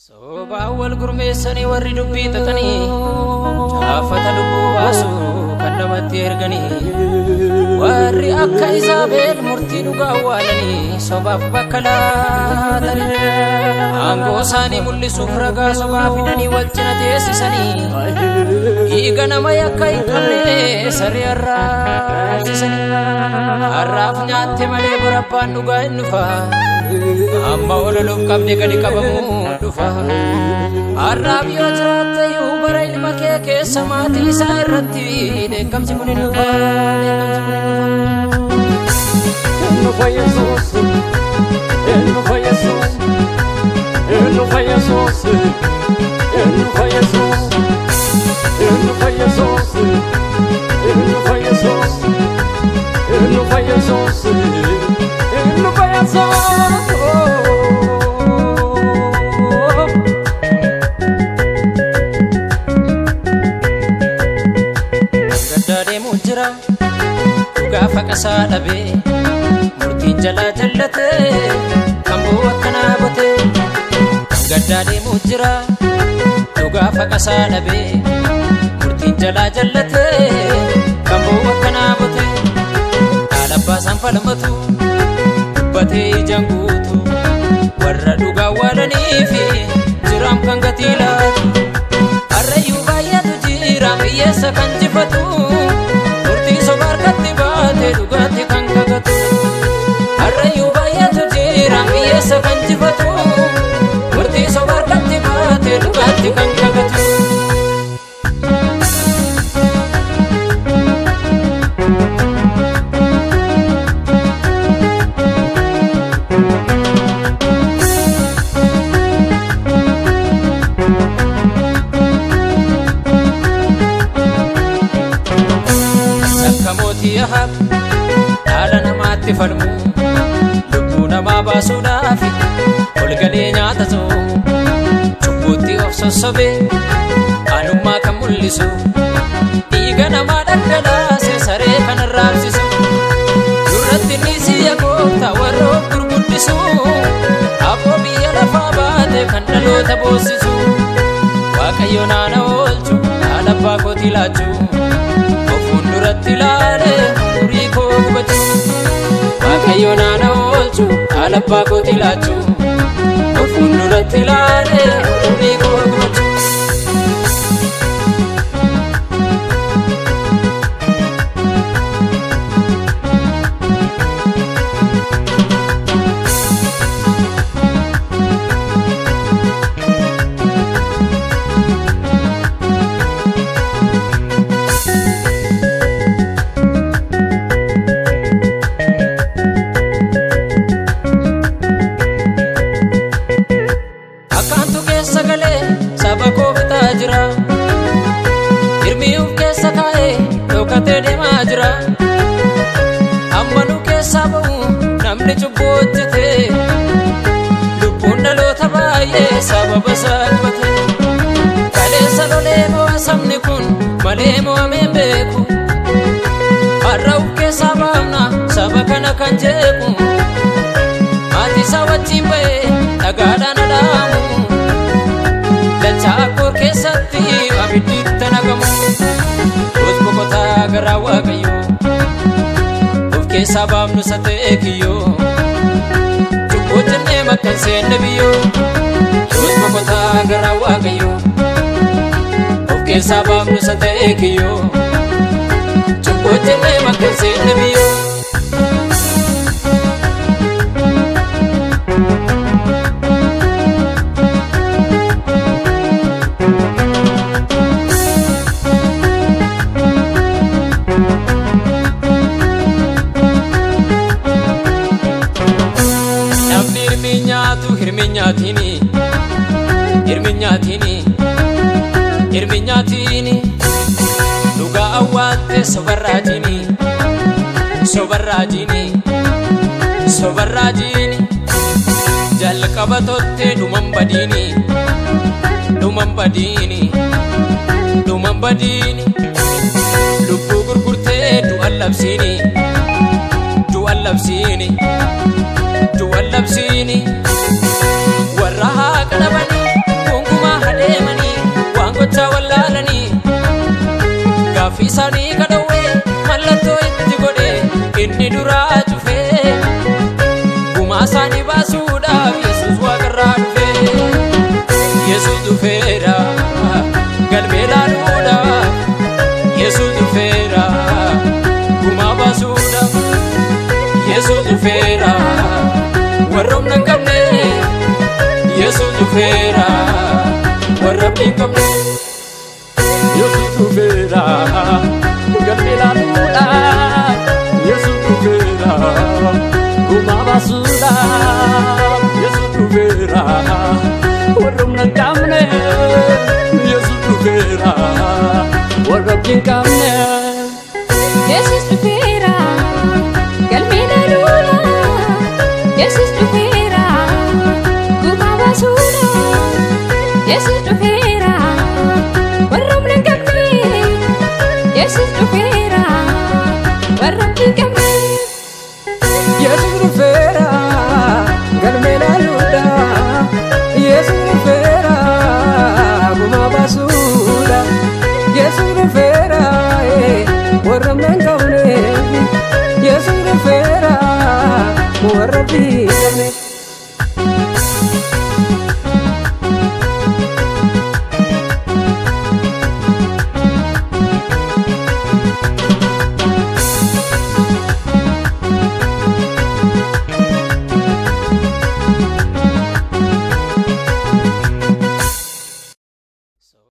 Sobaan wal gurmeessanii warri dubbii xaxanii caafata lubbuu baasu kan namatti erganii warri akka Izaabeel murtii dhugaa awwaalanii sobaaf bakka laatanii aangoo isaanii mul'isuuf ragaa sobaa fidanii wal cina teessisanii dhiiga nama yakka hin qabne saree arraabsisanii har'aaf nyaatte malee barabbaan dhugaa hin dhufa. Amma ololuuf qabde gadi qabamuu dhufa. Har'aaf yoo jiraatte iyyuu bara ilma kee keessa maatii isaa irratti dheekkamsi kun hin dhufa. Dheekkamsi kun hin dhufa. Él no fue Jesús, Él no fue Jesús, Él no fue Jesús, Él no fue Jesús, Él no fue Jesús, Él no fue Jesús, Él no fue Jesús, Él no fue Jesús. Gaddaa deemuu jira dhugaa faqasaa dhabee murtiin jalaa jallatee kan bu'u akkanaa gotee. Gaddaa deemuu jira dhugaa faqasaa dhabee murtiin jalaa jallatee kan bu'u akkanaa gotee. Dhaala abbaa falmatu dubbatee ijaan guutu warra dhugaa awwaalanii fi jiraam kan gatii laatu. Harreeyyuu baay'eetu jira hiyyeessa kan jifatu murtii soba harkatti baate dhugaatti kan kakatu. Harreeyyuu baay'eetu jira hiyyeessa kan jifatu murtii soba harkatti baate dhugaatti kan kakatu. Akka mootii Ahaab dhaala namaatti falmu lubbuu namaa baasuudhaaf ol galee nyaata soomu cubbuutti of sossobee aanummaa kan mul'isu dhiiga namaa dhangalaase saree kan arraabsisu duratti ni siya gooftaa warra of gurguddisu aboo biyya lafaa baate kan dhaloota boosisu Waaqayyo naana oolchu dhaala abbaa kootii laachuu of fuulduratti ilaalee umurii koo gubachuu. Waaqayyo naana oolchu dhaala abbaa kootii laachuu of fuulduratti ilaalee umurii koo gubachuu. Akkaantu keessa galee saba koo bitaa jira. Hirmii of keessa kaa'ee dhokatee deemaa jira. Amma nu keessaa ba'u namni cubbuu hojjete. Lubbuun dhaloota baay'ee sababa isaa gubate. Kaleessa lolee mo'a sabni kun malee mo'amee hin beeku. Har'a of keessaa baafna saba kana kan jeequ. Maatii isaa wajjin ba'ee dhagaadhaan dhaamu. Dachaa akkoor keessatti abiddi itti naqamu. Goos boqotaa garaa Waaqayyoo of keessaa baafnu isa ta'e kiyyoo. Cubbuu jennee makkan seenne biyyoo. Goos boqotaa garaa Waaqayyoo of keessaa baafnu isa ta'e kiyyoo. Cubbuu jennee makkan seenne biyyoo. Namni hirmi nyaatu hirmi nyaatini hirmi nyaatini hirmi nyaatini dhugaa awwaalte sobarraajini sobarraajini sobarraajini jalqaba tottee dhuman badiini dhuman badiini dhuman badiini lubbuu gurgurtee du'an labsiini du'an labsiini du'an labsiini warra haqa dhabanii Ofii isaanii kadhawwee mallattoo itti godhe inni duraa cufee. Gumaa isaanii baasuudhaaf Yesuus waaqarraa dhufe. Yesuus dhufeera galmee laaluudhaaf. Yesuus dhufeera gumaa baasuudhaaf. Yesuus dhufeera warra humna hin qabne. Yesuus dhufeera warra abdii hin qabne. Yesuus dhufeera galmee laaluudhaaf. Yesuus dhufeera gumaa baasuudhaaf. Yesuus dhufeera warra humna hin qabne. Yesuus dhufeera warra abdii hin qabne. Yesus dhufeera galmee laaluudha. Yesus dhufeera gumaa baasuudha. Yesus dhufeera warra humna hin qabne. Yesus dhufeera.